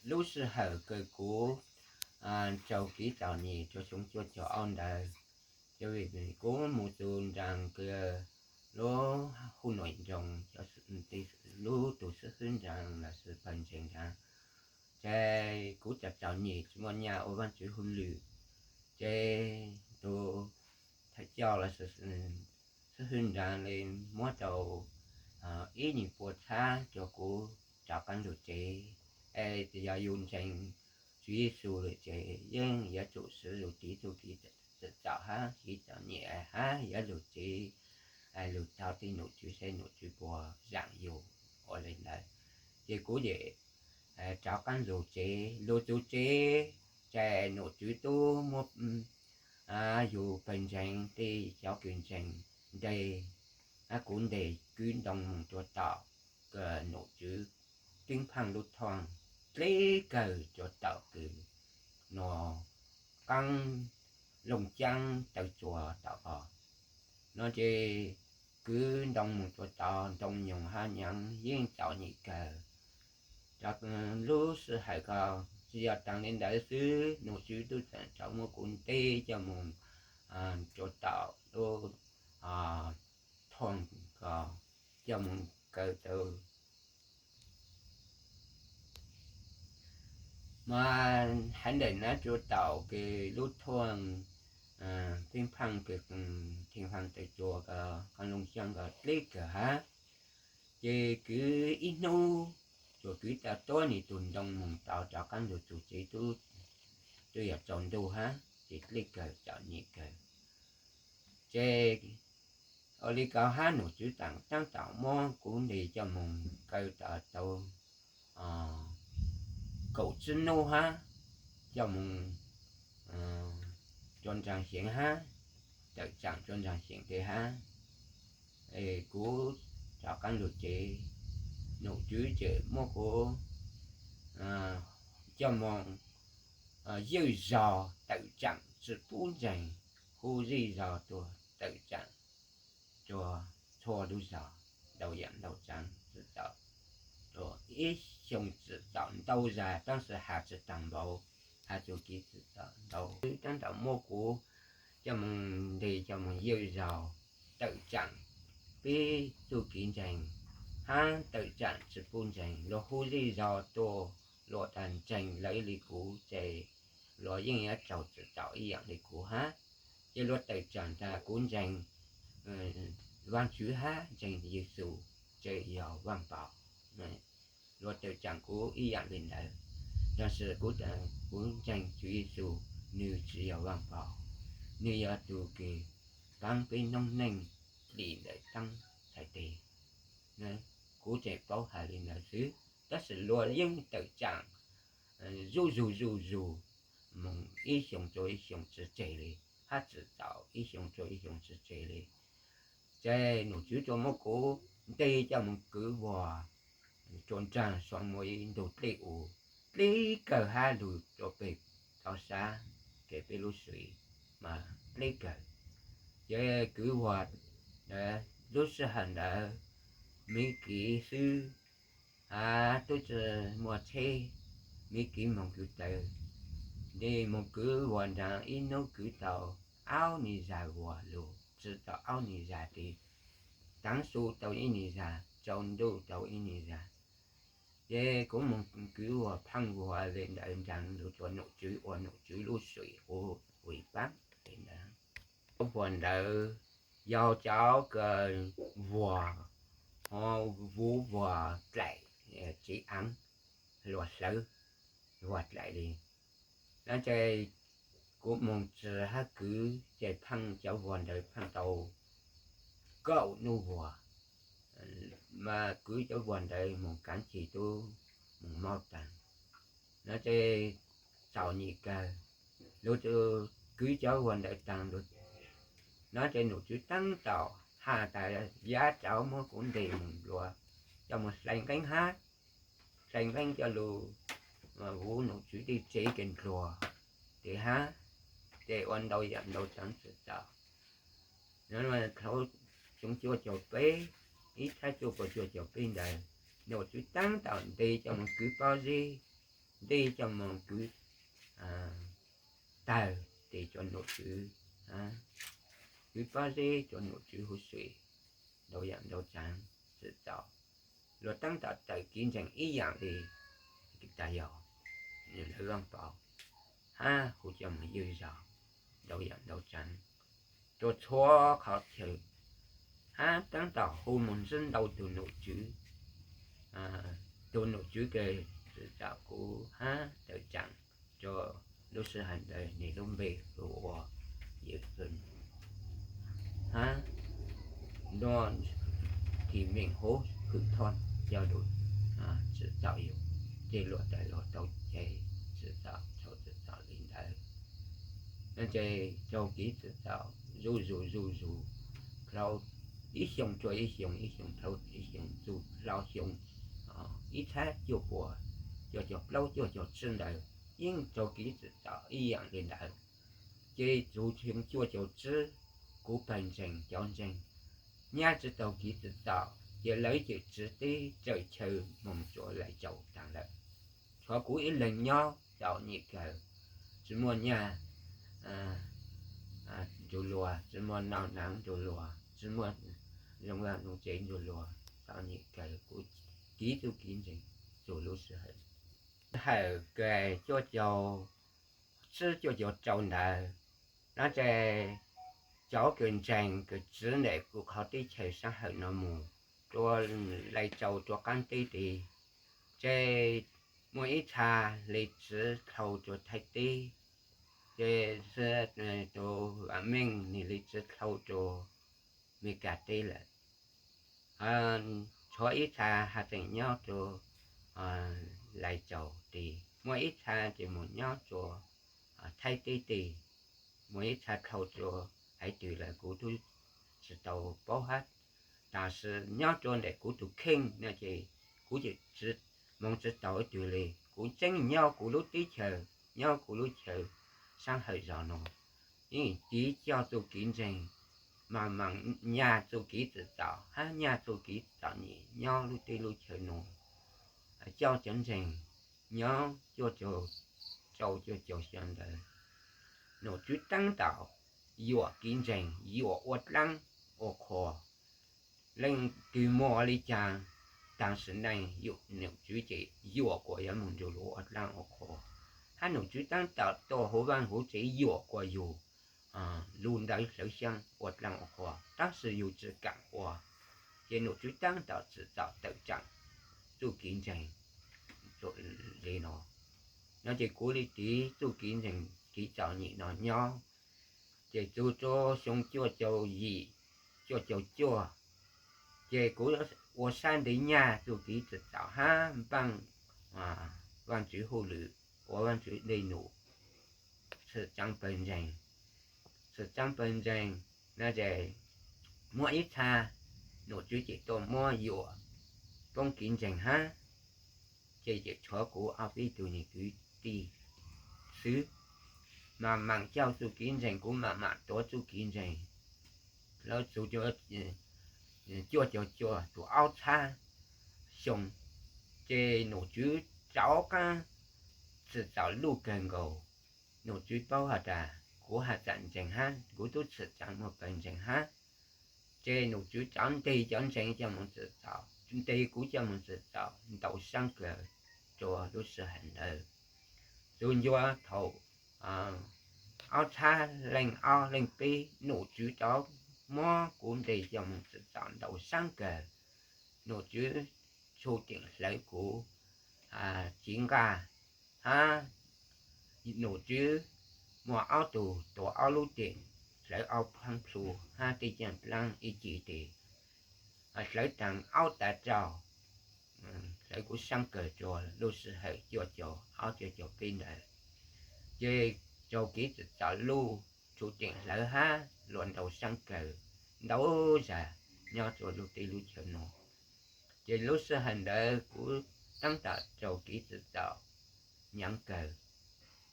Lub sij hawm kws kuv raug kev txom nyem rua xyoo cuaj caug ob ntawd, ces kuv mus tus nraag kws lub hu noom nroog, lub tus xib hwb nraag lossis pawg ntseeg nraag, ces kuv txom txom nyem tsis muaj nyaj ua Vaajtswv hauj lwm, ces tus thawj coj lossis xib hwb nraag le muab tau ib nyuag pua txhab rua kuv rov qaab lug tsev. Es yog yus ntseeg Tswv Yexus lawm ces yeej yuav tsum siv yus txuj kev txawm txom hab kev txom nyem hab yuav lug tsev, lug thov tej nom tswv seb nom tswv puas zaam yus ua le ntawd. Ces kuv ces rov qaab lug tsev, lug tus tsev, ces nom tswv tub muab yus pawg ntseeg tej cov kws ntseeg ntes, kuv ntes kwv ntoo moog rua tom kws nom tswv Teeb Phaaj lub thooj, dleb kawg rua tom kws nuav qaab looj caab taw tsua tom ko. No ces kwv ntoo moog rua tod, ntoo nyoog hab nyaav yeej txom nyem kawg. Rua lub sij hawm ko, tsis yog taag le ntawd xwb, nom tswv tub tseem rov muab kuv ntes coj moog rua tom lub thooj ko, coj moog kaw tau mas haiv neeg nyob rua tom kws lub thooj Teeb Phaaj kws Teeb Phaaj taw tsua ko, qaab looj caab ko dleb kawg hab. Ces kwv ib hnub, tsuas kwv tau tuab nyuag tug ntoo moog tod rov qaab lug tus tsev tub, twb yog tsaus ntuj hab ces dleb kawg txom nyem kawg. Ces ua le ko hab nom tswv taab tom muab kuv ntes coj moog kaw tau kaum tsib nub hab, coj moog rua nraag xyeem hab, tawm tsaam rua nraag xyeem tes hab, es kuv rov qaab lug tsev. Nom tswv tseem muab kuv coj moog ywj zog tawm tsaam tsi pub ntseeg, hu zej zog tuag tawm tsaam rua txhua lub zog, ntau yaam ntau tsav, tsim txom, ib xyoo tsim txom ntau zag tab sis has tsi taag npaum, has txuj kev tsim txom ntau. Taab tom muab kuv coj moog ntes coj moog ywj zog tawm tsaam peb txuj kev ntseeg hab tawm tsaam tsi pub ntseeg, luag hu zej zog tuag, luag tas ntseeg lawv le kuv ces luag yeej yuav raug tsim txom ib yaam le kuv hab. Ces luag tawm tsaam tas kuv ntseeg Vaajtswv hab ntseeg Yexus, ces yog Vaaj Paus. Luag tawm tsaam kuv ib yaam le ntawd, tab sis kuv, kuv ntseeg Tswv Yexus, nwg tsi yog Vaaj Paus, nwg yog tug kws paab peb noob neej dlim ntawm taab txhais tes. Kuv tseem paub has le ntawd xwb, tab sis luag yeej tawm tsaam zuj zug zuj zug moog ib xyoo rua ib xyoo tsi tseg le, hab tsim txom ib xyoo rua ib xyoo tsi tseg le. Ces nom tswv tsuas muab kuv ntes coj moog kwv vuag rua nraag Suav Muas ib ntug dlej u, dleb kawg hab lug rua peg tau sab, kev peb lub swm mas dleb kawg. Ces kwv vuag, lub sij hawm ntawd miv kiv xwb, hab tub tsi muaj tsheb, miv kiv moog kwv tawv, ntes moog kwv vuag nraag ib nub kwv tau aub ni zag vuag lug, tsim tau aub ni zag tes, taav su tau ib ni zag, tsaus ntuj tau ib ni zag. Ces kuv moog kwv vuag phaaj vuag le ntawd nraag lug rua nom tswv ua nom tswv lub swm ua vim paab le ntawd. Cov vuag ntawd yog cov kws vuag, vuv vuag dlaim, tsev aav, luag hlawv vuag dlaim le. No ces kuv moog tsi hab kwv ces phaaj cov vuag ntawd phaaj tau kaum nub vuag, mas kwv cov vuag ntawd moog kaav ceg tub moog mob taag. No ces txom nyem kawg, lug kwv cov vuag ntawd taag lug, no ces nom tswv taab tom has tas yav tsaus muab kuv ntes moog nplua, coj moog hlais nqeeb hab, hlais nqeeb coj lug vuv nom tswv tej tsev ke nplua tes hab, ces ua ntau yaam ntau tsav tsim txom. Xyoo cuaj caug peb, ib txhiab cuaj puas cuaj caug peb ntawd, nom tswv taab tom ntes coj moog kwv pob zeb, nti coj moog kwv tawg tes rua nom tswv, kwv pob zeb rua nom tswv huv si ntau yaam ntau tsaav, tsim txom luas taab tom tawm kev ntseeg ib yaam le tag yog lawv vaaj pauv hab hu coj moog ywj zog ntau yaam ntau tsaav rua txhua qhov chaw, hab taab tom hu moog ntsib ntau tug nom tswv, tug nom tswv kws tsim txom kuv hab tawm tsaam rua lub sij hawm ntawd, nwg lub npe hu ua Yawm Fwm hab nua Thim Meej Huv Hwm Thoj coj lug tsim txom yug, ces luas tawm luas tau ces tsim txom txhaum tsim txom le ntawd. Ces raug kev tsim txom zuj zus zuj zus, dhau ib xyoo rua ib xyoo, ib xyoo dhau ib xyoo, txug dhau xyoo ib txhiab cuaj puas cuaj caug plaub cuaj caug tsib ntawd yeej raug kev tsim txom ib yaam le ntawd. Ces txug xyoo cuaj caug tsib, kuv pawg ntseeg cov ntseeg nyab tsi taug kev tsim txom, ces lawv cawm tswv teb raws chaw moog rua Lais Tsaus taag lawm. Tshuav kuv ib leeg nyob txom nyem kawg, tsi muaj nyaj nrug luas, tsi muaj noj hnav nrug luas, tsi muaj zoo vaj zoo tsev nrug luas, txom nyem kawg. Kuv kiv txuj kev ntseeg txug lub sij hawm, hawm kws cuaj caug tsib cuaj caug rau ntawd, no ces cov kws ntseeg kws tswv ntawm kuv qhov teb chaws saab hawm no mus rua Lais Tsaus rua qaab teb tid, ces muaj ib txha le tswv dlhau rua Thaib teb, ces tus Vam Meej nwg le tswv dlhau rua Mes Kas teb lawm. Tshuav ib txha has tseem nyob rua Lais Tsaus tid, muaj ib txha ces mus nyob rua Thaib teb tid, muaj ib txha dlhau rua haiv twg lawm kuv tub tsi tau paub hab. Tam sis nyob rua ntawm kuv tug kheej no ces kuv ces moog tsi tau ib tug le. Kuv tseeb nyob kuv lub teb chaws, nyob kuv lub chaw saab hawm zog no, yeej kiv coj txuj kev ntseeg, mas mas nyag txuj kev tsim txom hab nyag txuj kev txom nyem nyob lub teb lub chaw no, coj cov ntseeg nyob cuaj caug rau cuaj caug xya ntawd, nom tswv taab tom yuam kev ntseeg, yuam ua dlaab ua qhua. Leej twg muaj li caag, taag sim neej yug nom tswv ces yuam kuas yuav moog nrug luas ua dlaab ua qhua, hab nom tswv taab tom tuaj huv vaaj huv tsev yuam kuas yug lug ntawv hlawv xyaab ua dlaab ua qhua, tab sis yug tsi kaam ua, ces nom tswv taab tom tsim txom tawm tsaam txuj kev ntseeg le no. No ces kuv le tiv txuj kev ntseeg kev txom nyem no nyob, ces txug rua xyoo cuaj caug yim, cuaj caug cuaj, ces kuv ua sab ntev nyag txuj kev tsim txom hab npaaj Vaajtswv hauj lwm, ua Vaajtswv dej num, txhim tsaa pawg ntseeg, txhim tsaa pawg ntseeg no ces muaj ib txha nom tswv ces tuaj muab yuam poob kev ntseeg hab, ces ces tshuav kuv ob peb tug niam kwv tij xwb, mas maam coj txuj kev ntseeg, kuv mam mam tuav txuj kev ntseeg. Lawv txug cuaj caug cuaj tug ob txhab xyoo, ces nom tswv rov qaab txhim txom luj kawg nkaus. Nom tswv paub has tas kuv has txam ntseeg hab, kuv tub txhim tsaa muaj pawg ntseeg hab, ces nom tswv rov ntes cov ntseeg coj moog txhim txom, ntes kuv coj moog txhim txom ntau saab kawg rua lub sij hawm ntawd. Txug ncua thaum ob txhab leej ob leej peb, nom tswv rov muab kuv ntes coj moog txhim txom ntau saab kawg. Nom tswv tshu teem hlawv kuv txiv nqaj, hab nom tswv muaj ob tug tuav ob lub teem, hlawv ob phaab plhu hab tej caaj dlaab ib ce tes, hlawv taag ob tav rau, hlawv kuv saab kawg rua lub sij hawm cuaj caug ob cuaj caug peb ntawd. Ces raug kev txhim txom luj, tshu teem hlawv hab luas ntau saab kawg, ntau zag nyob rua lub teb lub chaw no. Ces lub sij hawm ntawd kuv taab tom raug kev txhim txom nyaav kawg,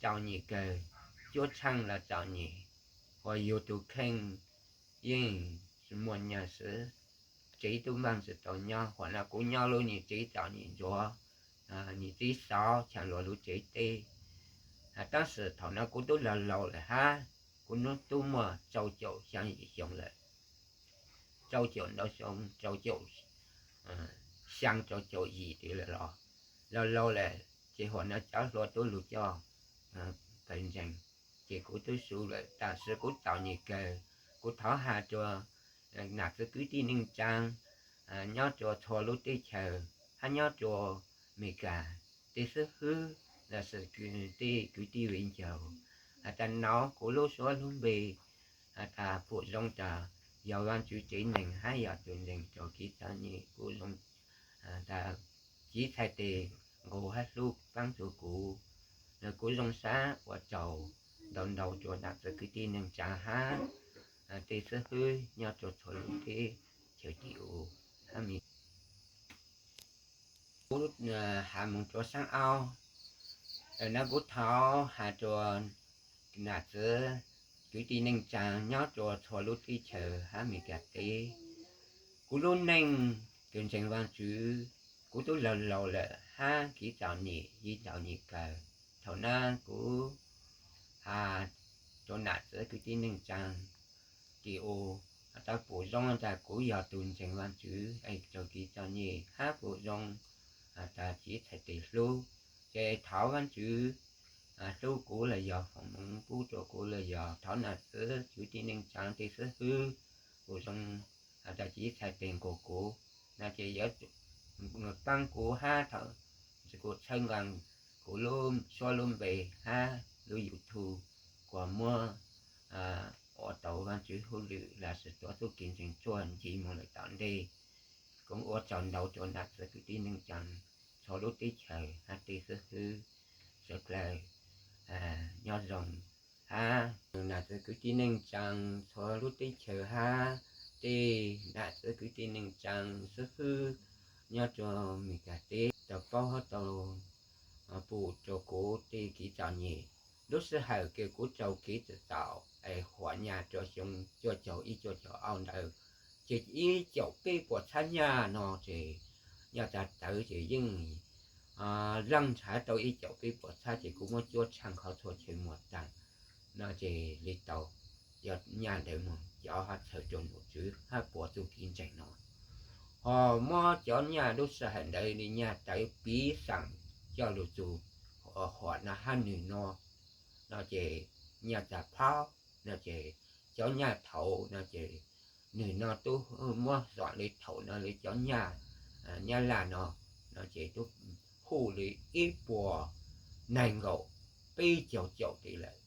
txom nyem kawg, cuab tsheej los txom nyem, uas yug tug kheej yeej tsi muaj nyaj xwb, tsev tub npaaj tsi tau nyob, huam no kuv nyob lub nyuas tsev txom nyem ntsuav, nyiam txib xov cheem luag lub tsev teb. Tab sis thaum no kuv twb laug laug lawm hab, kuv hnub twb muaj rau caum xyaa yim xyoo lawm, rau caum ntau xyoo, rau caum xyaa rau caum yim tid lawm los, laug laug lawm ces huam no cov hluas tuaj lug coj kawg ntseeg, ces kuv twb su lawm. Tab sis kuv txom nyem kawg, kuv thov has rua nam txiv kwv tij neej tsaa nyob rua txhua lub teb chaws hab nyob rua Meskas tej xib hwb, los sis tej kwv tij viv ncaus, has tas nov kuv lub suab lub npe, has tas pum zoo tas yog Vaajtswv tsev neeg hab yog tug ntseeg rua kev txom nyem, kuv zoo tas txiv txhais tes nqus hab hlub paab txug kuv, kuv zoo sab ua tsaug ntau ntau rua nam txiv kwv tij neej tsaa hab tej xib hwb nyob rua txhua lub teb chaws tim u hab Mes Kuv has moog rua saab aub, na kuv thov has rua nam txiv kwv tij neej tsaa nyob rua txhua lub teb chaws hab Mes Kas teb. Kuv lub neej kws ntseeg Vaajtswv, kuv tub laug laug lawm hab kev txom nyem, kev txom nyem kawg. Thaum na kuv has rua nam txiv kwv tij neej tsaa tim u, has tas pum zoo tas kuv yog tug ntseeg Vaajtswv es raug kev txom nyem hab pum zoo has tas txiv txhais tes hlub, ces thov Vaajtswv hlub kuv los yog foom moov pub rua kuv los yog thov nam txiv kwv tij neej tsaa tej xib hwb pum zoo has tas txiv txhais tes nqus kuv, no ces yuav paab kuv hab kuv txhawb nqaa kuv lub suab lub npe hab lub YouTube kuas muab ua tau Vaajtswv hauj lwm los sis tuav txuj kev ntseeg tsuag ncig moog lawm tom ntej. Kuv ua tsaug ntau rua nam txiv kwv tij neej tsaa txhua lub teb chaws hab tej xib hwb sawv dlawg nyob zoo, hab nam txiv kwv tij neej tsaa txhua lub teb chaws hab tej nam txiv kwv tij neej tsaa xib hwb nyob rua Mes Kas teb tau paub hab tau pum rua kuv tej kev txom nyem. Lub sij hawm kws kuv raug kev txom txom es huam nyaj rua xyoo cuaj caug ib cuaj caug ob ntawd, ces ib caum peb puas txhab nyaj no ces nyaj txag tawv ces yeej leej nrhav tau ib caum peb puas txhab ces kuv muab cuab tshaaj qhov txhua chaw muag taag, no ces li tau cov nyaj ntawd moog cov hab txhawm rua nom tswv hab puav txuj kev ntseeg no. Ho muab cov nyaj lub sij hawm ntawd li nyaj tawv piv xaam coj lug txug huam no hab nwg no, no ces nyaj txag plhaub, no ces cov nyaj thaud no ces nwg no tub muab xom li thaum no li cov nyaj Nyab Laj no, no ces tub huj li ib puas nees nkaum peb caug caum tid lawm.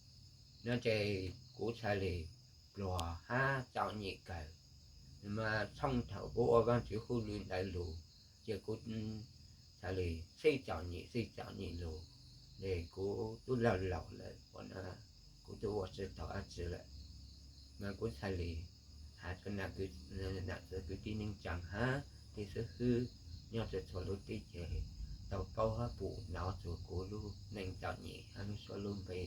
No ces kuv txhaj li pluag hab txom nyem kawg, mas txhooj thaum kuv ua Vaajtswv hauj lwm ntawd lug, ces kuv txhaj li sib txom nyem sib txom nyem lug, es kuv tub laug laug lawm, kuv tub ua tsi tau dab tsi lawm, mas kuv txhaj li has rua nam txiv kwv tij neej tsaa hab tej xib hwb nyob rua txhua lub teb chaws tau paub hab pum nov txug kuv lub neej txom nyem hab lub suab lub npe,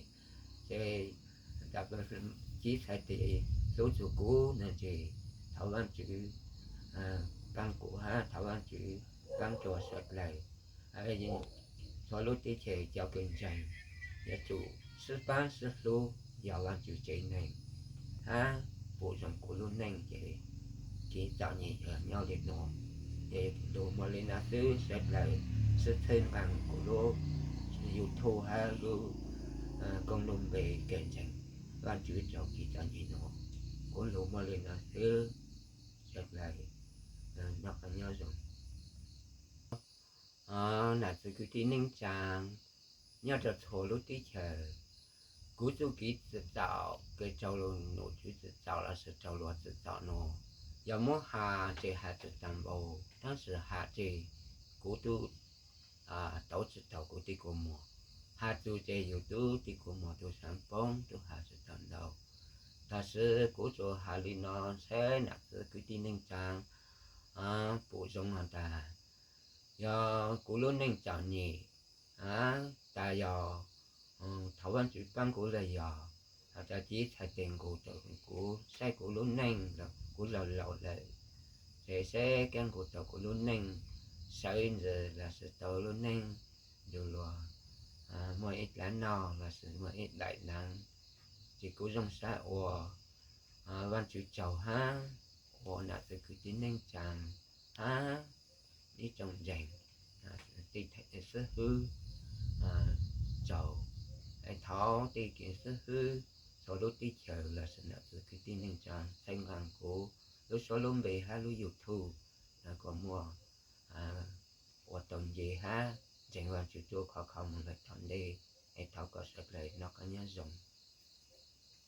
ces txiv txhais tes hlub txug kuv no ces thov Vaajtswv paab kuv hab thov Vaajtswv paab rua sawv dlawg txhua lub teb chaws cov kws ntseeg yuav tsum sib paab sib hlub yog Vaajtswv tsev neeg, hab pum zoo kuv lub neej ces kev txom nyem nyob li no. Ces lug muaj li no xwb, sawv dlawg sib txhawb nqaa kuv lub YouTube hab lub kooj lub npe kws ntseeg Vaajtswv raug kev txom nyem no. Kuv lug muaj li no xwb, sawv dlawg noj qab nyob zoo. Nam txiv kwv tij neej tsaa nyob rua txhua lub teb chaws, kuv txuj kev txim txom kws raug nom tswv txim txom los sis raug luag txim txom no, yog muab has ces has tsi taag npaum, tab sis has ces kuv tub tauv tsi tau kuv tej kua muag, has txug ces yug tub tej kua muag tub saav poob tub has tsi tau ntau. Tam sis kuv tsuas has li no, saib nam txiv kwv tij neej tsaa pum zoo has tas yog kuv lub neej txom nyem, tas yog thov Vaajtswv paab kuv los yog has tas txiv txhais tes nqus tau kuv, saib kuv lub neej los kuv laug laug lawm, ces saib keeb nqus tau kuv lub neej, sawv ntxwv los sis tau lub neej ntug luag muaj ib dlaab noj los sis muaj ib daim leev. Ces kuv zoo sab ua Vaajtswv tsaug hab ua nam txiv kwv tij neej tsaa hab ib tsoom ntseeg tij xib hwb tsaug, thov tij xib hwb txhua lub teb chaws los sis nam txiv kwv tij neej tsaa txhawb nqaa kuv lub suab lub npe hab lub YouTube kom muaj ua tau nce hab ntseeg Vaajtswv tuaj khov kho moog lawm tom ntej. Es thov kom sawv dlawg noj qab nyob zoo.